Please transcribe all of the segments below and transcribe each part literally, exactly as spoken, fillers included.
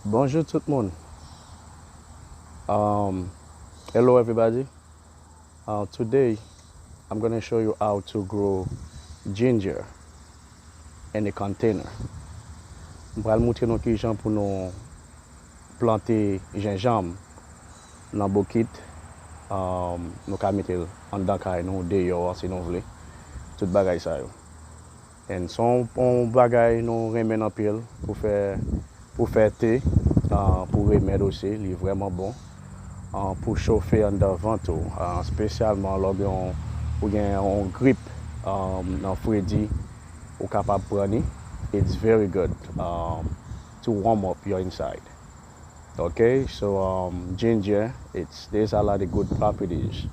Bonjou tout moun. Um, hello everybody. Uh, today I'm gonna show you how to grow ginger in a container. M pral moutre nou kijan pou nou plante jenjanm nan bokit. Um, nou ka mete l anndan kay nou, deyò an si nou vle. Tout bagay sa yo. And se yon, yon bagay nou renmen anpil pou fè, pou fè te, ah, pou remèd osi, li vrèman bon. Ah, pou chofe anndan vant ou, ah, espesyalman lè w gen yon, ou gen yon grip, ah, nan fredi, ou kapab pran li. It's very good, um, to warm up your inside. Okay, so, um, ginger, it's, there's a lot of good properties,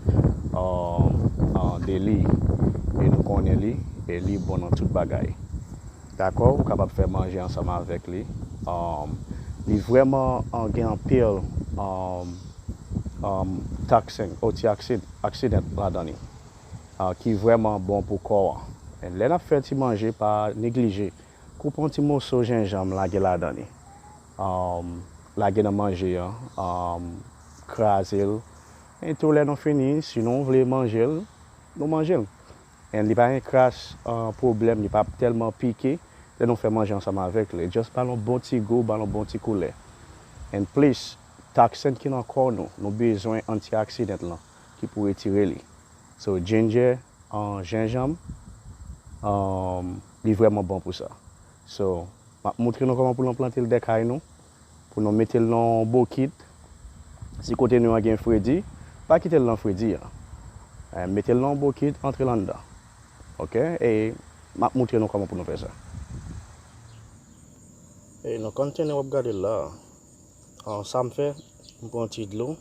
um, uh, de li, e nou konnen li, e li bon nan tout bagay. Dakò, ou kapab fè manje ansanm avèk li. Um, li vrèman, uh, gen anpil, um, um, toxin, antioxidant ladan li, uh, ki vrèman bon pou kò an. And lè n ap fè ti manje, pa neglije koupe yon ti moso jenjanm, lage ladan li. Um, lage nan manje an, um, kraze l. E tou lè nou fini, si nou vle manje l, nou manje l. And li pa gen kras, uh, pwoblèm, li pa tèlman pike lè nou fè manje ansanm avèk li. Just ba l yon bon ti gou, ba l yon bon ti koulè. And plus, toksin ki nan kò nou, nou bezwen antioxidant lan ki pou retire li. So, ginger, uh, jenjanm, um, li vrèman bon pou sa. So, m ap moutre nou kòman pou nou plante l dèyè kay nou, pou nou mete l nan yon bokit. Si kote nou an gen fredi, pa kite l nan fredi an. Eh, mete l nan yon bokit, antre l anndan. Oke? E m ap moutre nou kòman pou nou fè sa. E nan container w ap gade l la, ah, sa m fè, m pran ti dlo,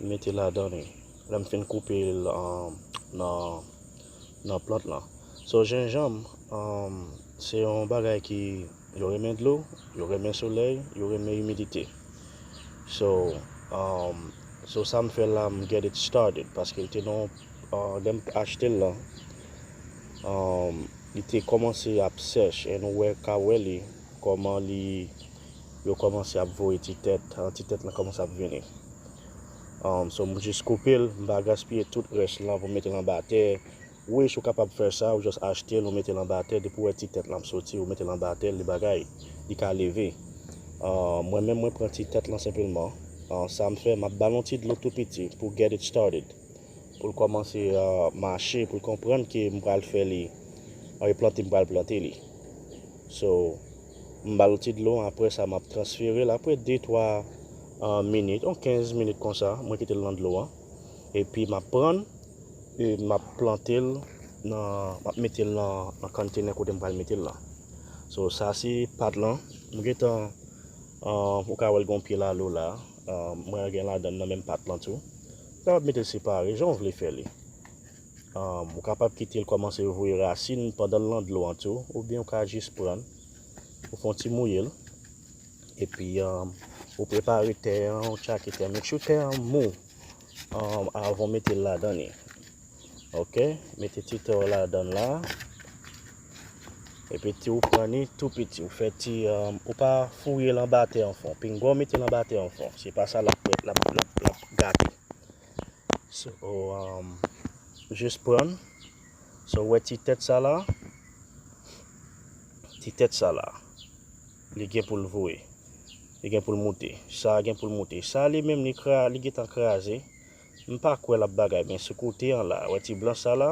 m mete ladan li. Lè m fin koupe l, ah, nan, nan plant lan. So, jenjanm, um, se yon bagay ki, yo renmen dlo, yo renmen solèy, yo renmen imidite. So, um, so sa m fè la, m get it started, paske l te nan, uh, lè m achte l lan, um, li te kòmanse ap sèch, e nou wè, ka wè li, kòman li, yo kòmanse ap voye ti tèt, ah, ti tèt lan kòmanse ap vini. Um, so, m jis koupe l, m pa gaspiye tout rès lan pou m mete l anba tè. Wi, si w kapab fè sa, ou just achte l, ou mete l anba tè, depi w wè ti tèt lan ap soti, ou mete l anba tè, li bagay, li ka leve. Ah, mwen menm, mwen pran ti tèt lan senpleman. Ah, sa m fè, m ap ba l yon ti dlo tou piti pou get it started. Pou l kòmanse, ah, mache, pou l konprann ke m pral fè li, ah, e plante m pral plante li. So, m ba l ti dlo, apre sa, m ap transfere l. Apre de, twa, ah, minit, yon kenz minit konsa, mwen kite l nan dlo an. Epi, m ap pran l, e m ap plante l nan, m ap mete l nan, nan container kote m pral mete l lan. So, sa se pat lan. M gentan, ah, ou ka wè l gen yon pye lalo la. Ah, mwen gen ladan l nan menm pat lan tou. Ou kapab mete l separe, jan w vle fè li. Um, ou kapab kite l kòmanse voye rasin pandan l nan dlo an tou, oubyen ou ka jis pran l, ou fè yon ti mouye l, epi, um, ou prepare tè an, ou tchake tè an, make sure tè an mou, um, avan w mete l ladan li. Oke, mete ti tè w ladan la, epi ti ou pran li tou piti, ou fè ti, um, ou pa fouye l anba tè anfon, pinga w mete l anba tè anfon, se pa sa l ap, l ap, l ap, l ap gate. So, um, jis pran. So, ou wè ti tèt sa la? Ti tèt sa la. Li gen pou l voye. Li gen pou l moute. Sa gen pou l moute. Sa li menm li kra, li gentan kraze. M pa kwè l ap bagay, men sou kote an la, wè ti blanch sa la?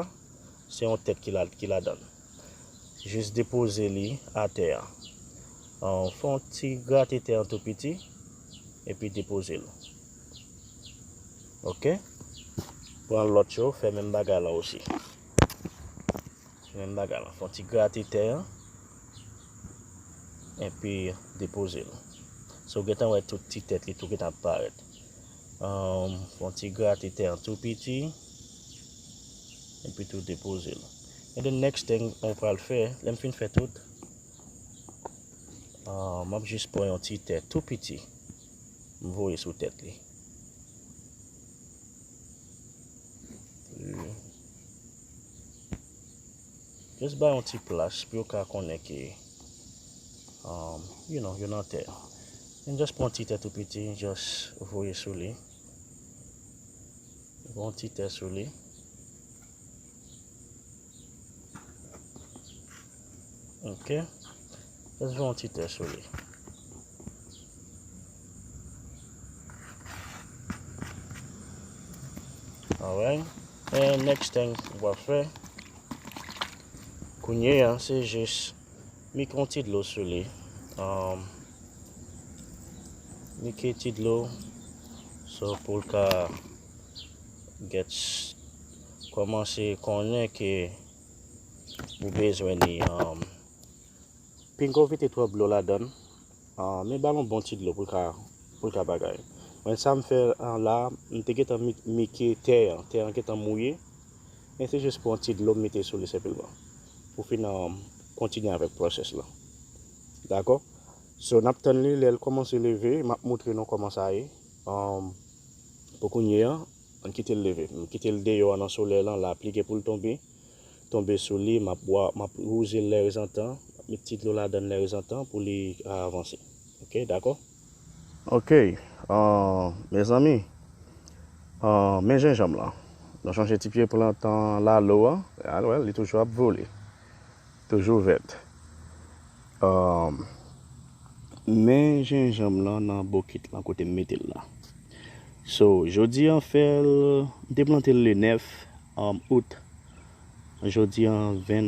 Se yon tèt ki la, ki ladan l. Jis depoze li atè a. An, fè yon ti grate tè an tou piti, epi depoze l. Oke? Pran lòt yo, fè menm bagay la osi. Fè menm bagay la. Fè yon ti grate tè an, epi depoze l. So, w gentan wè tout ti tèt li tou gentan ap parèt. Um, fè yon ti grate tè an tou piti, epi tou depoze l. And the next thing mwen pral fè, lè m fin fè tout, uh, m ap jis pran yon ti tè tou piti, m voye sou tèt li. Just bay yon ti plas pou yo ka konnen ke, um, you know, yo nan tè. M just pran ti tè tou piti, just voye sou li. Pran ti tè sou li. Ok. Just voye ti tè sou li. Alright. And next thing w ap fè, kounye a, se jis mete yon ti dlo sou li. Um, mete ti dlo, so pou l ka get, kòmanse konnen ke ou bezwen li. Um, pinga w mete twòp dlo ladan l. Ah, men ba l yon bon ti dlo pou l ka, pou l ka bagay. Mwen, sa m fè, ah, la, m te gentan mi-, mike tè an. Tè an gentan mouye. Men se jis pou yon ti dlo m mete sou li senpleman. Pou fin, ah, kontinye avèk pwosès la. Dakò? So, n ap tann li, lè l kòmanse leve, m ap montre nou kòman sa ye. Ah, pou kounye a, ann kite l leve. M kite l deyò a nan solèy lan, lapli gen pou l tonbe. Tonbe sou li, m ap bwa, m ap wouze l lèrezantan, m ap met ti dlo ladan l lèrezantan pou li ka avanse. Ok, dakò? Ok, ah, mezanmi, ah, men jenjanm lan. Nou chanje ti pye plant an lalo a, al wè, li toujou ap vole. Toujou vèt. Ah, men jenjanm lan nan bokit lan kote m mete l la. So, jodi an fè l, m te plante l le nèf, um, out. Jodi an ven,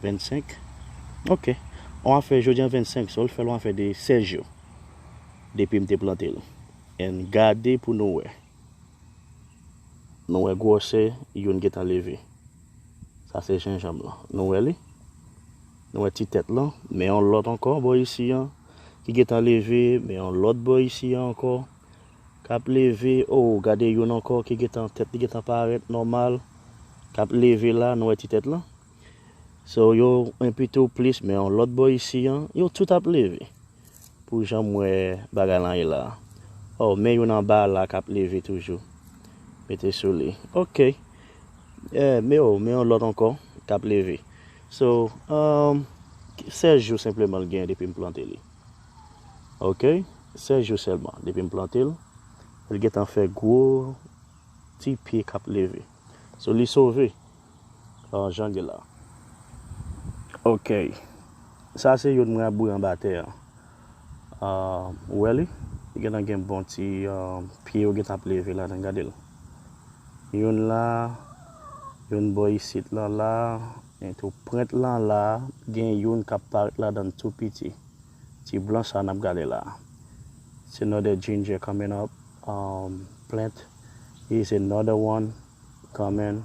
vennsenk. Ok. On afè jodi an vennsenk, so l fè l on afè de sèz jou. Depi m te plante l. And gade pou nou wè. Nou wè gwosè, youn gentan leve. Sa se jenjanm lan. Nou wè li? Nou wè ti tèt lan? Men yon lòt ankò bò isi an ki gentan leve, men yon lòt bò isi an ankò k ap leve. Oh, gade youn ankò ki gentan, tèt li gentan parèt nòmal, k ap leve la, nou wè ti tèt lan? So, yo enpito plis, men yon lòt bò isi an, yo tout ap leve. Pou jan m wè bagay lan ye la. Oh, men youn anba la k ap leve toujou. Mete sou li. Ok. Eh, men oh, men yon lòt ankò k ap leve. So, um, sèz jou senpleman l gen depi m plante li. Ok? Sèz jou sèlman depi m plante l. Li gentan fè gwo ti pye k ap leve. So, li sove. Ah, jan l ye la. Ok. Sa se youn mwen ap bouyi anba tè a. Ah, ou wè li? Li gentan gen bon ti, ah, pye yo gentan ap leve ladan, gade l. Youn la, youn bò isit lan la, men tou pwent lan la, gen youn k ap parèt ladan tou piti. Ti blan sa n ap gade la. It's another ginger coming up. Um, plant is another one coming.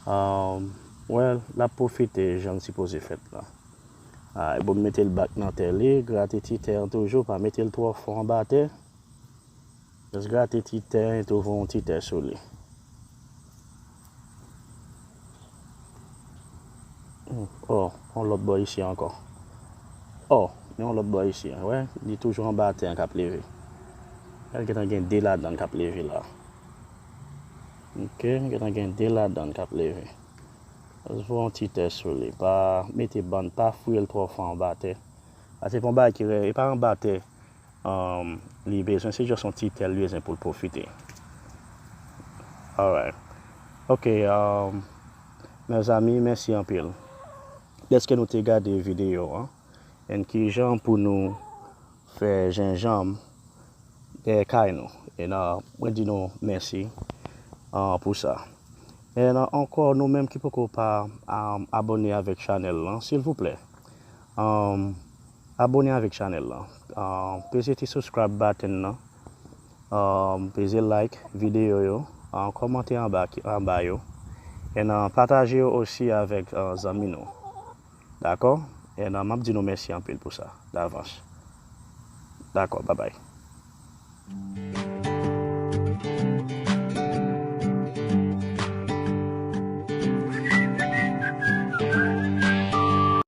Um, well, l ap pwofite jan l sipoze fèt la. Ah, e bon, mete l back nan tè li, grate ti tè an toujou, pa mete l twò fon anba tè. Jis grate ti tè, twouve yon ti tè sou li. Hmm, oh, yon lòt bò isi ankò. Oh, yon lòt bò isi an, wè, li toujou anba tè an k ap leve. El gentan gen de ladan l k ap leve la. Ok, gentan gen de ladan l k ap leve. Jis voye yon ti tè sou li. Pa mete bann, pa fouye l twò fon anba tè. Paske pa yon bagay ki rè, e pa anba tè. Um, li bezwen, se just yon ti tè l bezwen pou l pwofite. Alright. Ok, um, mezanmi, mèsi anpil dèske nou te gade videyo an. And kijan pou nou fè jenjanm dèyè kay nou. And, uh, mwen di nou mèsi, uh, pou sa. And, uh, ankò, nou menm ki poko pa, um, abòne avèk chanèl lan, silvouplè, um, abòne avèk chanèl lan. Um, peze ti subscribe button nan. Um, peze like videyo yo. Um, kòmante anba, anba yo. And, uh, pataje yo osi avèk, uh, zanmi nou. Dakò? And, uh, m ap di nou mèsi anpil pou sa, davans. Dakò, babay.